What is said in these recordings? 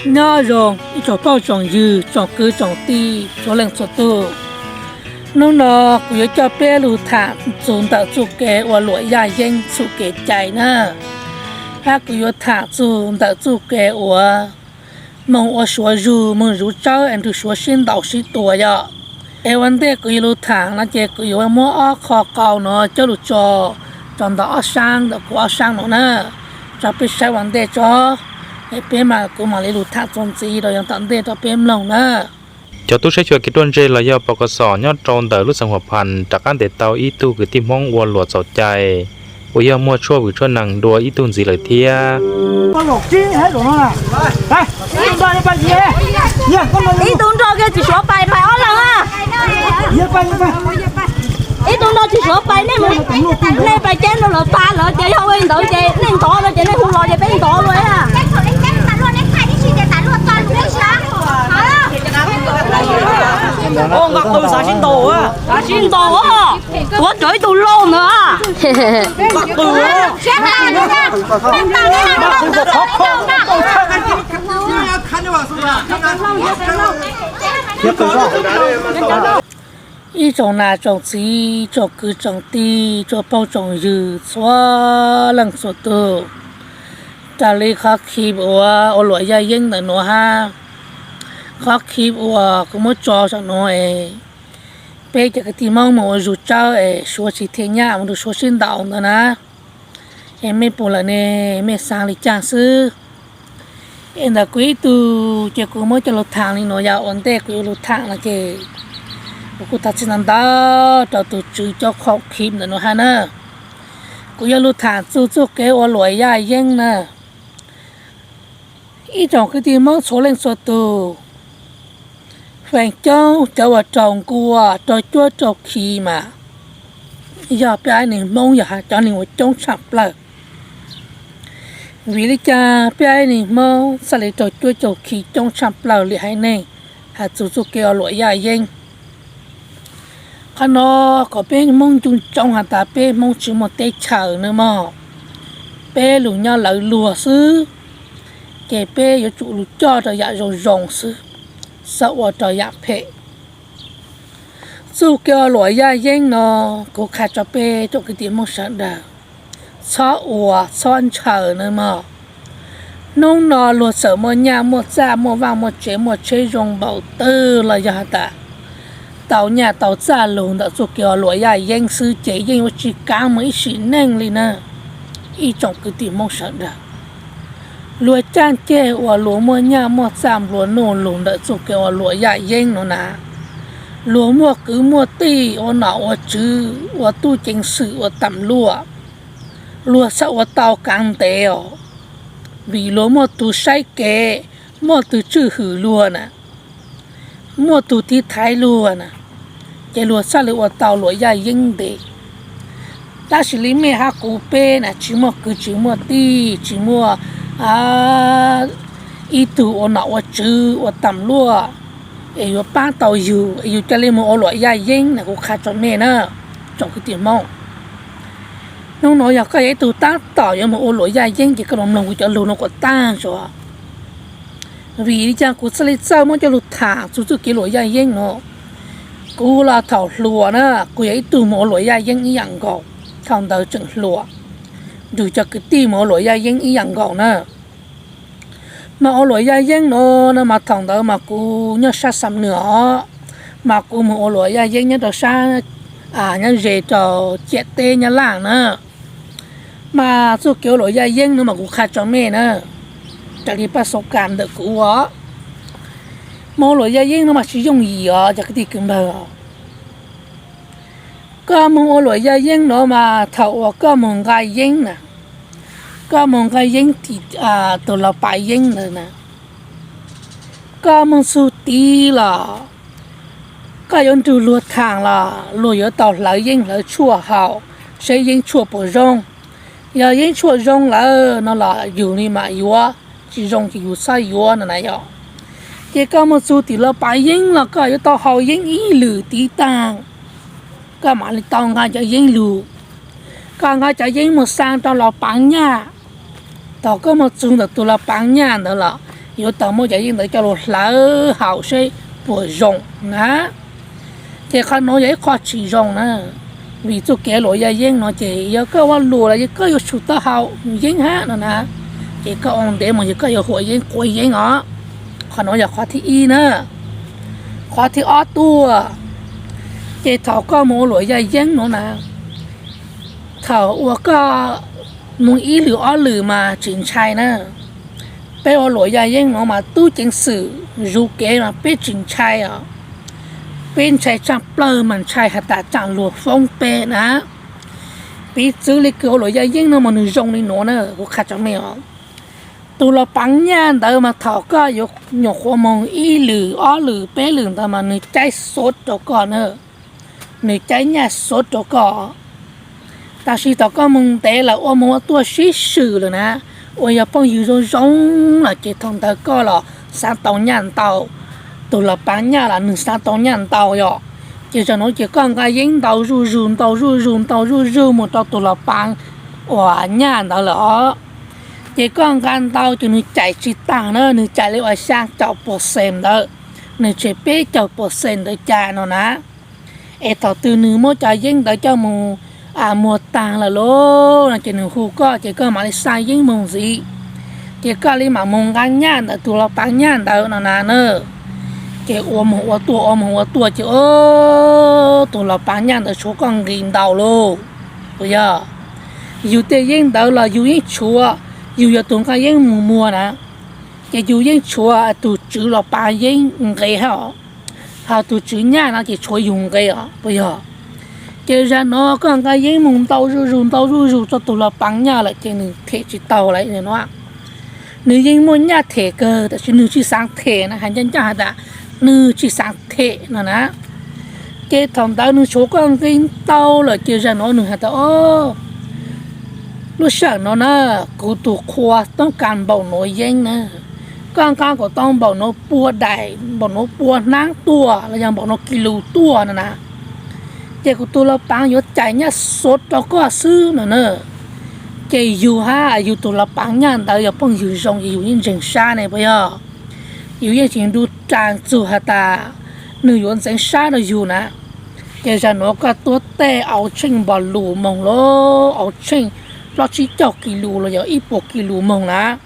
Nyob zoo ib tsoom phooj tsoom ywg, tsoom kwv tsoom tij txhua leej txhua tus. Hnub no kuv yuav coj peb lug tham txug ntawm txuj kev ua luam yaj yeeb txuj kev cai na, hab kuv yuav tham txug ntawm txuj kev uas moog ua Suav zug, moog zuv tsawb es nrug Suav sib ntaus sib tua yom. Es ua ntej kuv yuav lug tham no ces kuv yuav muab ob qho qau no coj lug tso, tso ntawm ob saab, ntawm kuv ob saab no na, tso peb saib ua ntej tso, es peb mas kuv mam li lug tham txuas ntxiv rau yav tom ntej rau peb mloog na. Cov tub saib xyuas kev ruaj ntseg los yog pos kos xom nyob rau ntawm lub xeev Huam Phas rov qab ntes tau ib tug kwv tij Hmoob ua luam txhaum cai uas yog muaj tshuaj vwm tshuaj nees dua ib tug ntxiv lawm thiab. Ib tug nrog kiag tsis suav pais, pais ob leeg a. Ib tug nrog tsis suav pais, nej pais cab nrog lawv pab lawv ces yog ua li ntawd ces nej ntov no ces nej hu los ces peb ntov lawm. Nqa qw xav sib ntaus, xav sib ntaus, tuav rawv ib tug laug ntawd. Ib tsoom nam tsoom txiv, tsoom kwv tsoom tij, tsoom phooj tsoom ywg txhua leej txhua tug, raws li qhov clip uas ua luam yaj yeeb ntawm nuav hab, qhov clip uas kuv muab tso saum nuav es peb cov kwv tij Hmoob moog ua zug tsawb es Suav tsis thiaj nyaj mus rau Suav sib ntaus ntawd na, es mej pum lawm ne, mej xaav li caag xwb. Es ntawm kuv ib tug ces kuv muab coj lug thaam li nuav, yog ua ntej kuv yuav lug thaam no ces kuv kuj thov txim ntau ntau rau tug tswv cov qhov clip ntawm nuav hab na. Kuv yuav lug thaam txug txuj kev ua luam yaj yeeb na. Ib tsoom kwv tij Hmoob txhua leej txhua tug, feem coob cov uas raug nkuaj, raug cuab raug khi mas yog peb ib neeg Hmoob yog cov neeg uas coob tshaj plawg. Vim li cas peb ib neeg Hmoob txhaj li raug cuab raug khi coob tshaj plawg li haiv neeg, has txug txuj kev ua luam yaj yeeb? Qhov no kom peb Hmoob ncu ntsoov has tas peb Hmoob tsis muaj teb chaws nawb mog. Peb lug nyob lawv luag xwb, ces peb yuav tsum lug coj rau yam zoo zoo xwb, txhob ua rau yam phem. Txuj kev ua luam yaj yeeb no, kuv qha rau peb tsoom kwv tij Hmoob sawv daws, txhob ua txhob ntshaw nawb mog. Hnub no luag txawm muaj nyaj muaj txaj muaj vaaj muaj tsev muaj tsheb zoo npaum twg los yog has tas tau nyaj tau txaj lug ntawm txuj kev ua luam yaj yeeb xwb ces yeej yuav tsis kaav moog ib sim neej li na. Ib tsoom kwv tij Hmoob sawv daws, luag caaj ceg uas luag muaj nyaj muaj txaj nplua nuj lug ntawm txuj kev ua luam yaj yeeb no na, luag muaj kwv muaj tij ua nom ua tswv, ua tub ceev xwm ua tam luaj, luag txhaj ua tau kaav ntev os. Vim luag muaj tug saib kev, muaj tug tswj hwm luag na, muaj tug tiv thaiv luag na, ces luag txhaj li ua tau luam yaj yeeb ntev. Tab sis li mej hab kuv peb na tsis muaj kwv tsis muaj tij, tsis muaj ib tug ua nom ua tswv ua tam luaj es yuav paab tau yug es yug ca li moog ua luam yaj yeeb na. Kuv qha rau mej na, tsoom kwv tij Hmoob, hnub no yog koj yog ib tug taab tom yuav moog ua luam yaj yeeb ces koj los mloog kuv cov lug no kom taag tso. Vim li cas kuv txhaj li txawj muab coj lug thaam txug txuj kev luam yaj yeeb no? Kuv los thaum hluas na, kuv yog ib tug moog ua luam yaj yeeb ib yaam nkaus. Thaum ntawd tseem hluas, nrug cov kwv tij moog ua luam yaj yeeb ib yaam nkaus na. Mas ua luam yaj yeeb no, no mas thaum ntawd mas kuv nyob sab Xam Nuas os, mas kuv moog ua luam yaj yeeb nyob rau sab, nyob ze rau ciam teb Nyab Laj na. Mas txuj kev ua luam yaj yeeb no mas kuv qha rau mej na, raws li paj xoo kas ntawm kuv ua, moog ua luam yaj yeeb no mas tsis yooj yim os cov kwv tij kwv npawg. Koj moog ua luam yaj yeeb no mas thaum uas koj moog nqa yeeb na, koj moog nqa yeeb tim tus laug pav yeeb ntawd na, koj moog txug tid los koj yuav nrug luag thaam los luag yuav tau hlawv yeeb hlawv tshuaj haus, saib yeeb tshuaj puas zoo. Yog yeeb tshuaj zoo lawm no los yug li mam yuav, tsis zoo ces yug txhob yuav no na yom. Ces koj moog txug tim laug pav yeeb los koj yuav tau haus yeeb ib lwm tid taag, koj mam li tau nqa cov yeeb lug. Koj nqa cov yeeb moog xaa rau laug pav nyaj. Thaum koj moog txug ntawm tus laug pav nyaj ntawd los yuav tau muab cov yeeb ntawd coj los hlawv haus seb puas zoo na. Ces qhov nuav yog ib qho tsis zoo na, vim txuj kev luam yaj yeeb no ces yog koj ua luam los yog koj yuav tsum tau haus yeeb hab no na, ces koj ua ntev mus yog koj yuav huam yeeb quav yeeb os. Qhov nuav yog qhov thib ib na. Qhov thib ob tuaj, ces thaum koj mus ua luam yaj yeeb nuav na, thaum uas koj mus ib lwm ob lwm mas tsis ntshai na. Peb ua luam yaj yeeb nuav mas tub ceev xwm zuv kev mas peb tsis ntshai os. Peb ntshai tshaaj plawg mas ntshai has tas tsam luag foob peb na. Piv txwv le kws ua luam yaj yeeb nuav mas nwg zoo le nuav na, kuv qha tso mej os. Tug los paav nyaj ntawd mas thaum koj yuav nyuam qhuav moog ib lwm ob lwm peb lwm ntawd mas nwg caib xuav rua koj na, nwg caib nyaj xuav rua koj. Tab sis thaum koj moog ntev lawm ua moog ua tuaj sib swm lawm na, uas yog phooj ywg zoo zoo lawm ces thaum ntawd koj los xaav tau nyaj ntau, tug los paav nyaj los nwg xaav tau nyaj ntau yom. Ces zaum nuav ces koj nqa yeeb ntau zuj zug ntau zuj zug ntau zuj zug mus rau tug los paav uas nyaj ntawd lawm os. Ces koj nqa ntau ces nwg cais tsis taag na, nwg cais li uas xyaa caum percent ntawd, nwg tseg peb caug percent ntawd cas no na. Es thaum twg nwg muab cov yeeb ntawd coj mus muag taag lawm lauj no ces nwg hu koj ces koj mam li xa yeeb moog ntxiv. Ces koj li mam mus nqa nyaj ntawm tug los paav nyaj ntawd no na na. Ces ua moog ua tuaj ua moog ua tuaj ces tug los paav nyaj ntawd tshuav koj nqis ntau lauj. Puas yog? Yug tej yeeb ntawd los yug yeej tshuav, yug yog tug nqa yeeb mus muag na, ces yug yeej tshuav tug tswv los paav yeeb nqis hab os, ho tug tswv nyaj no ces tshuav yug nqis os, puas yog? Ces zag nuav koj nqa yeeb mus ntau zuj zug ntau zuj zug rau tug los paav nyaj lawm ces nwg them tsis tau lawm no. Nwg yeej muaj nyaj them kawg tab sis nwg tsis xaav them na, has ncaj ncaj has tas nwg tsis xaav them no na. Ces thaum ntawd nwg tshuav koj nqis ntau lawm ces zag nuav nwg has tas, o, lub sij hawm no na, kuv tug qhua toob kas npaum nuav yeeb na, koj nqa kuas tau npaum nuav pua daim, npaum nuav pua hnaab tuaj los yog npaum nuav kis lus tuaj no na, ces kuv tug los paav yuav cais nyaj xuav rau koj xwb no na. Ces yug hab yug tug los paav nyaj ntawd yog phooj ywg zoo ces yug yeej ntseeg sab ne puas yog? Yug yeej tsis nrug ras txug has tas nwg yuav ntxeev sab rau yug na. Ces zag nuav koj tuab tej auv tsheej npog lus moog lauj, auv tsheej plaub tsib caug kis lus los yog ib puas kis lus moog na,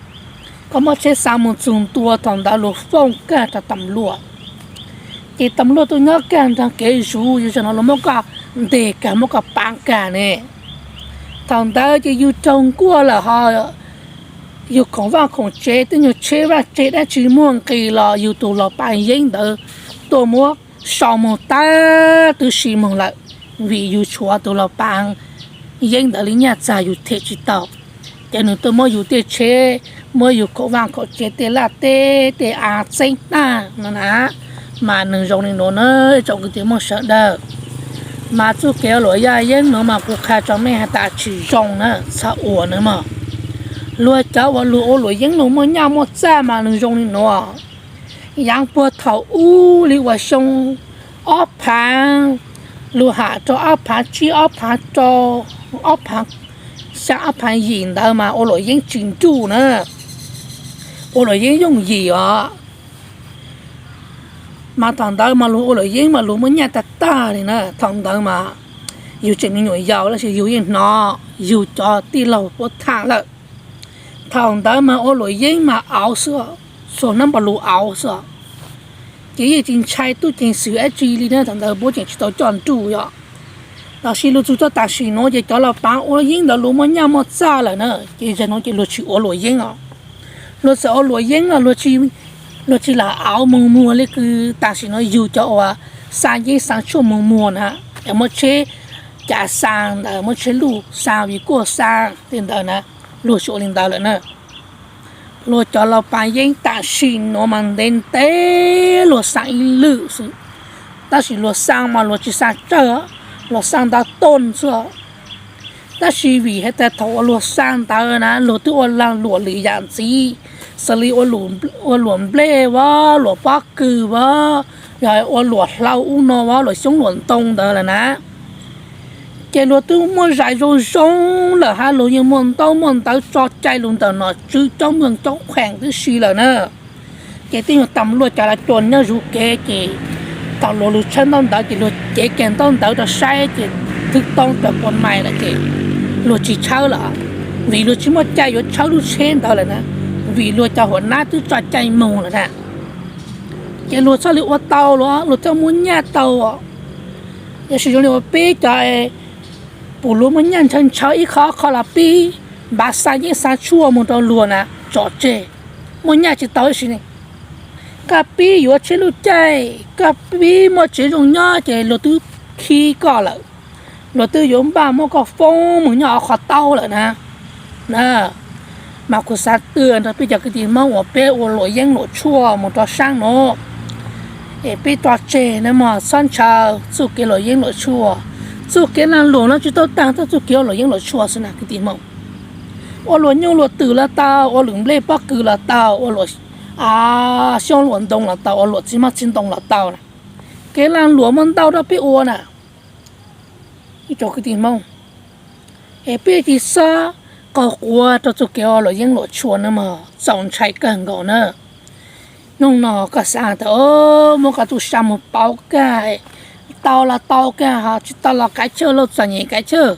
koj muab tsheb xa moog txug ntua thaum ntawd luag foob kag rau tam luaj. Ces tam luaj tuaj nyob kag nraag kev zuv, yog zag nuav luag muab koj nteg kag muab koj paav kag ne. Thaum ntawd ces yug raug nkuaj lawm ho yug khoom vaj khoom tsev, tej nyuag tsheb vaj tsev dab tsi muaj nqis los yug tug los paav yeeb ntawd tuaj muab sau moog tag twb si moog lawm, vim yug tshuav tug los paav yeeb ntawd li nyaj txag yug them tsis tau. Ces nwg tuaj muab yug tej tsheb, muab yug khoom vaj khoom tsev tej laj teb tej av txeeb tag no na. Mas nwg zoo li nuav na, tsoom kwv tij muaj sawv daws. Mas txuj kev ua luam yaj yeeb nuav mas kuv qha tso mej has tas tsis zoo na, txhob ua na mog. Luag cov uas luag ua luam yeeb luag muaj nyaj muaj txaj mas nwg zoo li nuav. Yaav puag thaum ub li uas xyoo ob phaav, lug ham rau ob phaav tsib ob phaav rau ob phaav xyaa ob phaav yim ntawd mas ua luam yeeb tsis nruj na, ua luam yeeb yooj yim os. Mas thaum ntawd mas luag ua luam yeeb mas luag muaj nyaj tag tag li na. Thaum ntawd mas yug tseem me nyuam yaus tab sis yug yeej hnov yug cov tij laug puab tham lawm. Thaum ntawd mas ua luam yeeb mas auv xwb, txhua hnub npog lus auv xwb. Ces yeej tsis ntshai tub ceev xwm dab tsi li na, thaum ntawd puab tseem tsis tau coj nruj yom. Tab sis luag txug txog tam sim nuav ces cov los paav ua yeeb ntawd luag muaj nyaj muaj txaj lawm na, ces zag nuav ces luag tsis ua luam yeeb os. Luag txawm ua luam yeeb los luag tsis lam auv moog muag li kws tam sim nuav yug cov uas xa yeeb xa tshuaj moog muag na, es muab tsheb cav xa ntawd, muab tsheb luj xa, vim kuaj xa tej ntawd na, luag tsis ua li ntawd lawm na. Luag cov los paav yeeb tam sim nuav mas ntev ntev luag xa ib lwm xwb, tab sis luag xa mas luag tsis xa tsawg, luag xa ntau toj xwb. Tab sis vim has tas thaum uas luag xa ntawd na luag twb ua lag luam lwm yam ntxiv, xws li ua luam nplej vab, luam pob kws vab, yog ua luam hlau ub no vab, luam xyoob luam ntoo ntawd lawm na. Ces luag twb muaj zais zoo zoo lawm hab luag yeej muaj ntaub muaj ntawv tso cai lug ntawm nom tswv coob moog coob kheem tib si lawm na. Ces tib nyuag tas luaj cov lawv cua nyob zuv kev ces thaum luag lug tshawb ntaub ntawv ces luag cev kiag ntaub ntawv rau saib ces thwb toob raws pua mais lawm ces luag tsis tshawb lawm, vim luag tsis muaj caij yuav tshawb lub tsheb ntawd lawm na, vim luag cov huam nab twb tso caij moog lawm na. Ces luag txhaj li ua tau, luag thiaj muaj nyaj tau. Yog sis zoo li uas peb cov pum luag muaj nyaj ntshaw ntshaw ib qho qho los pib npav xa yeeb xa tshuaj moog rau luag na, tso tseg, muaj nyaj tsis tau ib sim neej. Koj pib yuav tsheb lub caij, koj pib muaj tsev zoo nyob ces luag twb khib koj lawm, luag twb yuav npaj muab koj foob moog nyob hauv qhov taub lawm na. Mas kuv xav tw rau peb cov kwv tij Hmoob uas peb ua luam yeeb luam tshuaj mus rau saab nuav, es peb tso tseg na mog, txhob ntshaw txuj kev luam yeeb luam tshuaj. Txuj kev laag luam no tsis tau taag, txuj kev ua luam yeeb luam tshuaj xwb na kwv tij Hmoob. Ua luam nyuj luam twm los tau, ua lwm nplej pob kws los tau, ua luam xyoob luam ntoo los tau, ua luam txiv hmab txiv ntoo los tau na. Kev laag luam muaj ntau rau peb ua na. Ib tsoom kwv tij Hmoob, es peb tsis txhob qaug quav rau txuj kev ua luam yeeb luam tshuaj na mog, txaus ntshai kawg nkaus na. Nub no koj xaav tas muab koj txuj sa moog pauv kag, tau los tau kag, ho tsis tau los kav chawj lauj, txom nyem kav chawj.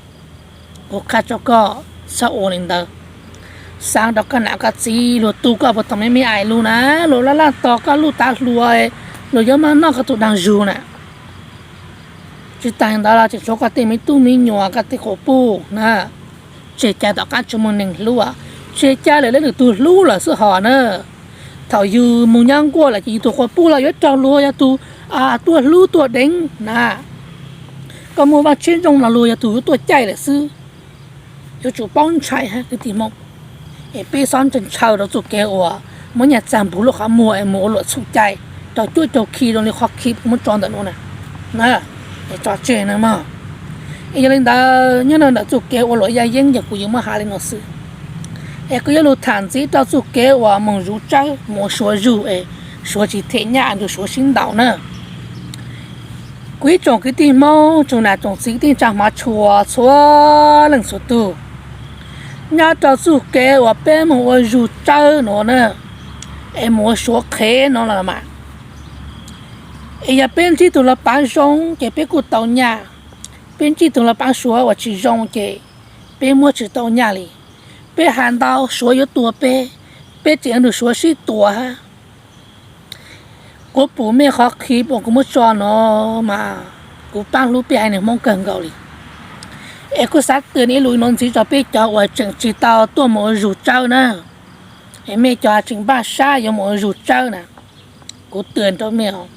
Kuv qha rau koj, txhob ua li ntawd. Xaav rau koj nam koj txiv, luag tu koj puag thaum me me ais lug na, luag laj laj tos koj luj tav hluas, luag yuav maj noj koj tus daag zug na. Tsis taag li ntawd los tseem tshuav koj tej me tub me nyuam, koj tej quas puj na, tseg cai tom qab tsis muaj neeg hlub, tseg cai lawm lawv lwm tug hlub lawm xwb hos na. Thaum yug moog nyob nkuaj lawm ces yug tug quas puj los yuav raug luag yog tug tuaj hlub tuaj deev na. Koj muaj vaaj tsheb zoo los luag yog tug yuav tuaj caij lawm xwb. Yuav tsum paub ntshai hab kwv tij Hmoob, es peb txhob ntshaw rau txuj kev uas muab nyaj txag npug lub qhov muag es mus ua luam txhuj cai rau cuab rau khi zoo li qhov khi muab tso ntawm nuav na. Tso tseg na mog. Es yog li ntawd nyob ntawm txuj kev ua luam yaj yeeb ces kuv yuav muab has li no xwb. Es kuv yuav lug tham ntxiv rau txuj kev uas moog zuv tsawb mus ua suav zug es suav tsis them nyaj nrug suav sib ntaus na. Kuv ib tsoom kwv tij Hmoob tsoom nam tsoom txiv kwv tij neej tsa hmov tshua txhua leej txhua tug, nyob rau txuj kev uas peb moog ua zug tsawb nuav na, es mus ua suav qhev no los mas, es yog peb ntsib tug los pav zoo ces peb kuj tau nyaj, peb ntsib tug los pav suav uas tsis zoo ces peb muab tsis tau nyaj li. Peb has ntau suav yuav tua peb, peb tseem yuav nrug suav sib tua hab. Kuv pum mej qhov clip uas kuv muab tso no mas kuv paab hlub peb haiv neeg Hmoob kawg nkaus li. Es kuv xav tw ib lus no ntxiv rau peb cov uas tseem tsis tau tuaj mus ua zug tsawb na, es mej cov tseem npaj sab yuav mus ua zug tsawb na, kuv tw rau mej os,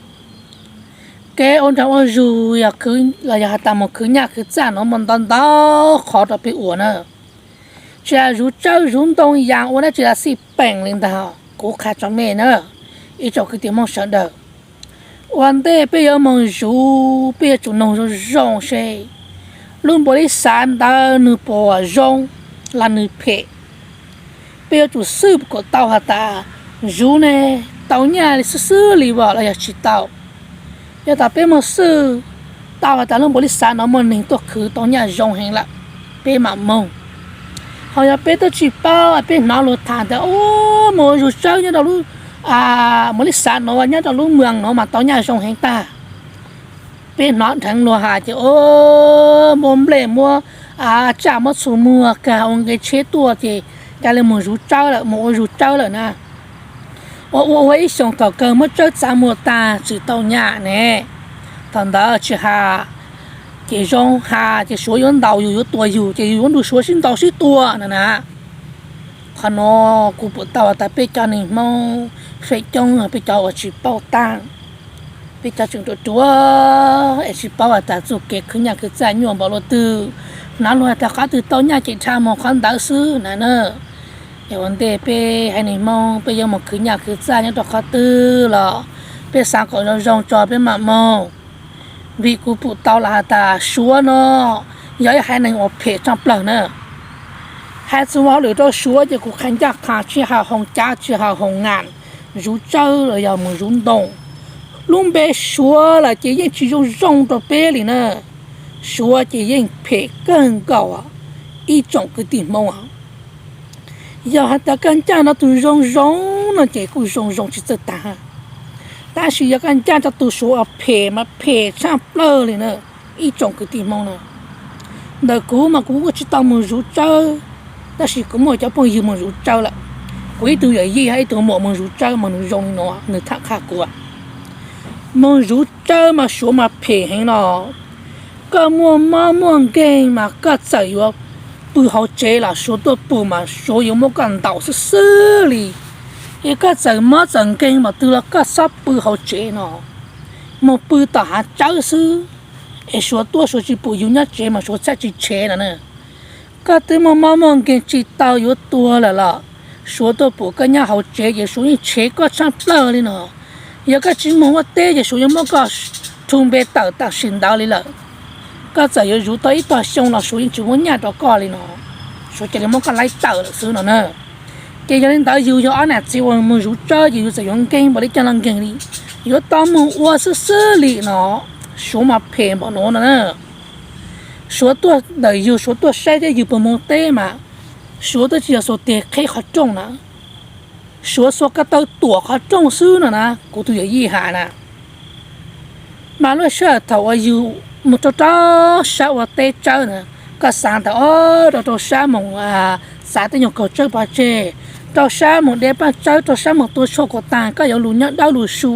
kev ua nrog ua zug los yog has tas mus khwv nyaj khwv txaj no muaj ntau ntau qhov rau peb ua na. Tsis has zuv tsawb zuv ntoo yas ua dab tsi los xij peem li ntag, kuv qha rau mej na, ib tsoom kwv tij Hmoob sawv daws. Ua ntej peb yuav moog zuv peb yuav tsum noog zoo zoo seb lub npaum li xav ntawd nwg puas zoo los nwg phem. Peb yuav tsum xwj kom tau has tas zuv ne tau nyaj li xwb xwb li los yog tsis tau. Yog tas peb moog xwj tau has tas lub npaum li xav no muaj neeg tuaj khwv tau nyaj zoo heev lawm, peb mam moog. Ho yog peb twb tsis paub, peb hnov luag tham tas mus ua zug tsawb nyob rau lub, mus li xav no nyob rau lub moos no mas tau nyaj zoo heev tag. Peb hnov dheev luag has ces muab nplej muab tsaj muab txhua muag kag ua nqe tsheb tuaj ces ca le mus zuv tsawb lawm, mus ua zug tsawb lawm na. Ua ua ua ib xyoos thaum kawg muab tsawb txav muag tag tsis tau nyaj ne. Thaum ntawd tsis has ces zoo, has ces suav yuav ntaus yug yuav tua yug ces yug yuav nrug suav sib ntaus sib tua na na. Qhov no kuv pum tau has tas peb cov neeg Hmoob feem coob peb cov uas tsis paub taag, peb cov tseem ruam ruam es tsis paub has tas txuj kev khwv nyaj khwv txaj nyuaj npaum luaj twg, hnov luag has tas qhov twg tau nyaj ces dhau mus qhov ntawd xwb na na. Es ua ntej peb haiv neeg Hmoob peb yuav mus khwv nyaj khwv txaj nyob rau qhov twg los peb xaav kom zoo zoo tso peb mam moog. Vim kuv pum tau los has tas suav no yog ib haiv neeg uas phem tshaj plawg na. Hais txug hauj lwm rau suav ces kuv qha ncaj qha tsis has hoo cav tsis has hoo nas, zuv tsawb los yog mus zuv ntoo, lub npe suav lawm ces yeej tsis zoo zoo rau peb li na. Suav ces yeej phem kawg nkaus, ib tsoom kwv tij Hmoob. Yog has tas koj ncaj nrog tug zoo zoo Hnub no ces kuj zoo zoo tsis txawj tag, tab sis yog koj ncaj rau tus Suav uas phem mas phem tshaj plaws li na. Ib tsoom kwv tij Hmoob na, ntawm kuv mas kuv kuj tsis tau mus zuv tsawb, tab sis kuv muaj cov phooj ywg mus zuv tsawb lawm. Kuv ib tug yawm yij hab ib tug muam mus zuv tsawb mas nws zoo li no, nws tham qha kuv, mus zuv tsawb mas Suav mas phem heev no. Koj muaj mob muaj nkeeg mas koj txawm yuav pw hauv tsev los Suav tuaj pum mas Suav yuav muab koj ntaus xwb xwb li. Es koj txawm mob txawm nkeeg mas twg los koj txhob pw hauv tsev no, mus pw tom hav tsawb xwb, es Suav tuaj Suav tsis pum yus nyob tsev mas Suav txhaj tsis tshev no na. Koj twb muaj mob muaj nkeeg tsis tau yuav tuag lawm los Suav tuaj pum koj nyob hauv tsev ces Suav yeej tshev koj tshaj plaws li no. Yog koj tsis mus ua teb ces Suav yuav muab koj rhu npe tawm tam sim ntawd li lawm. Koj txawm yuav zuv tau ib tog xyoo los Suav yeej tsis muab nyaj rau koj li no, Suav cia li muab koj laib tawm lawm xwb no na. Ces yog li ntawd yus yog ob nam txiv uas mus zuv tsawb ces yus txawm yuav nkeeg npaum li cas los nkeeg li, yuav tau mus ua xwb xwb li no. Suav mas phem npaum no na. Suav tuaj ntawm yus, Suav tuaj saib thiab yus puas mus teb mas Suav twb tsis yog xuas tes qheb qhov rooj na, Suav xuas ko taw tuam qhov rooj xwb no na, kuv tus yawm yij hais na. Mas lub sij hawm thaum uas yus mus rau rau sab ua teb tsawb na, koj xav ntawm o rau rau sab mus xav tej nyuag kaug tsawb pov tseg, rau sab mus de paj tsawb, rau sab mus tua tshuaj kom tag koj yuav lug nyob dawb lug su.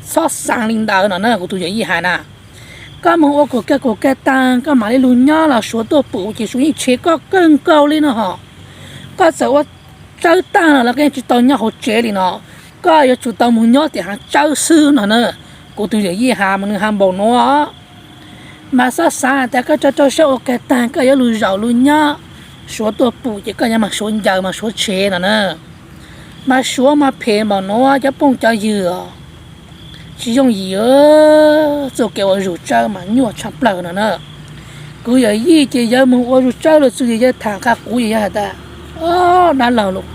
Txhob xav li ntawd no na, kuv tus yawm yij hais na. Koj mus ua kaum kiag kaum kiag tag koj mam li lug nyob los Suav tuaj pum ces Suav yeej tshev koj kawg nkaus li no ho. Koj txawm ua tsawb tag los los koj yeej tsis tau nyob hauv tsev li no, koj yuav tsum tau mus nyob tim hav tsawb xwb no na. Kuv tus yawm yij hais mas nws hais npaum nuav. Mas txhob xav tas koj rau rau sab ua kiag tag koj yuav lug zaum lug nyob, Suav tuaj pum ces koj yuav mas Suav ncaws mas Suav tshev no na. Mas Suav mas phem npaum nuav cov phooj cov ywg os. Tsis yooj yim, txuj kev ua zuj tsawb mas nyuaj tshaj plaws no na. Kuv yawm yij ces yawg mus ua zuj tsawb los txug yawg tham qha kuv, yawg hais tas, o, dab laug lauj,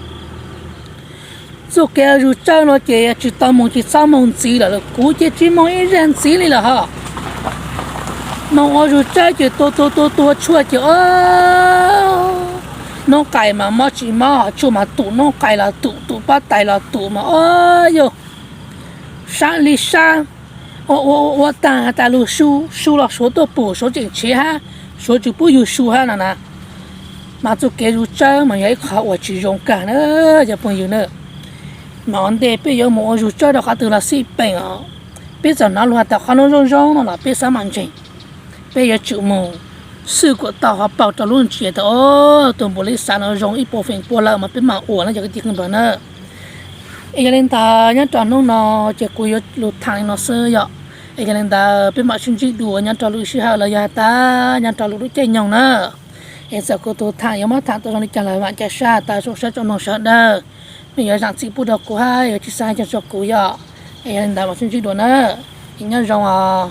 txuj kev ua zuj tsawb no ces tsis tau mus ces txhob mus ntxiv lawm lauj. Kuv ces tsis mus ib zag ntxiv li lawm ho. Mus ua zuj tsawb ces tua tua tua tua tshuaj ces o, noob qais mas mob tsis mob, tshuaj mas tum noob qais los tum, tum pob tais los tum mas o, yog sab li sab. Ua ua ua tag has tas lug su, su los Suav tuaj pum Suav tseem tshev hab, Suav tsis pub yug su hab no na. Mas txuj kev zuj tsawb mas yog ib qho uas tsis zoo kag na cov phooj ywg na. Mas ua ntej peb yuav mus ua zuj tsawb rau qhov twg los xij peem os, peb txawm hnov lug has tas qhov nuav zoo zoo no los peb xav mam ntseeg. Peb yuav tsum mus xwj kuam tau hov paug rau lub ntsiab tas o, tus npaum li xav no zoo ib puas feem pua lawm mas peb mam ua no cov kwv tij npawg na. Es yog li ntawd nyob rau hnub no ces kuv yuav lug tham li no xwb yom. Es yog li ntawd peb mam sib ntsib dua nyob rau lwm sij hawm los yog has tas nyob rau lwm lub caij nyoog na. Es txawm kuv tus tham yuav muab tham tau zoo li cas los vam ca sab tas zoo sab tsoom mloog sawv daws, mej yuav zaam txim pub rau kuv hab yuav tsis xav hais cov tso kuv yom. Es yog li ntawd mam sib ntsib dua na. Es nyob zoo os.